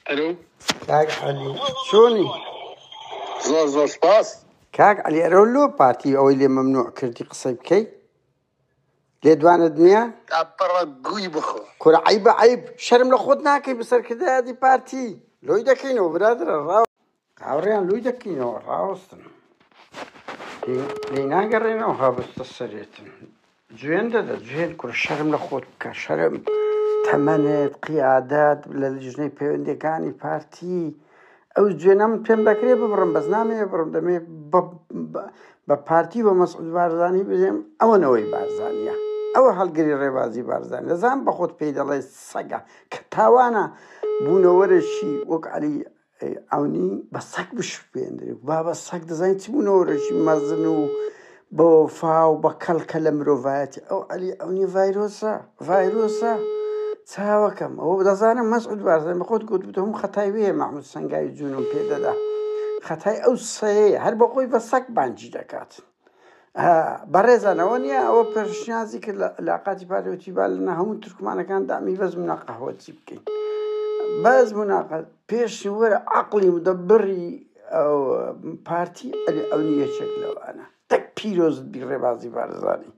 ئەلو. کاک عەلی چۆنی؟ زۆر زۆر سپاس. کاک عەلی ئەرۆ لۆ پارتی ئەوەی لێ مەمنوع کردی قسەی بکەی؟ لێدوانت نییە؟ تاپەڕە گوی بخۆ. کورە عەیبە عەیب شەرم لە خۆت ناکەی بەسەرکردایەتی پارتی لۆی دەکەینەوە برادەرە ڕاو هاوڕێیان لۆی دەکەینەوە ڕاوەستن لێی ناگەڕێنەوە هابستە سەرێتن جوێن دەدە جوێن کورە شەرم لە خۆت بکە شەرم تەمەنت قیادەت لە لیژنەی پەیوەندیەکانی پارتی ئەو جوێنە من پێم دەکرێ ببڕم بەس نامەوێ بڕم دەمێ بە پارتی بە مەسعود بارزانی بژێم ئەوە نەوەی بارزانیە ئەوە هەڵگری ڕێبازی بارزان دەزان بە خۆت پێی دەڵێ سەگە کە تاوانە بوونەوەرەشی وەک عەلی عەونی بە سەگ بشوێنرێ بابە سەگ دەزانین چ بوونەوەرێکی مەزن و بەوەفا و بە کەڵکە لە مرۆڤایەتی ئەو عەلی عەونی ڤایرۆسە ڤایرۆسە چاوەکەم ئەوە دەزانم مەسعود بارزانی بە خۆت گوتبوو هەموو خەتای وێ مەحمود سەنگاوی جوونم پێ دەدا خەتای ئەو سەیە هەر بە خۆی بە سەگ بانگی دەکات بەڕێزان ئەوە نییە ئەوە پێشنیازی کرد لە علاقاتی پارتی با لە هەموو تورکمانەکان دامی بەس مناقەوەچی بکەین بەس مناقە پێش وەرە عقلی مدەبڕی پارتی ئەلی ئەونی یەکێک لەوانە تەک پیرۆزت بی ڕێبازی بارزانی.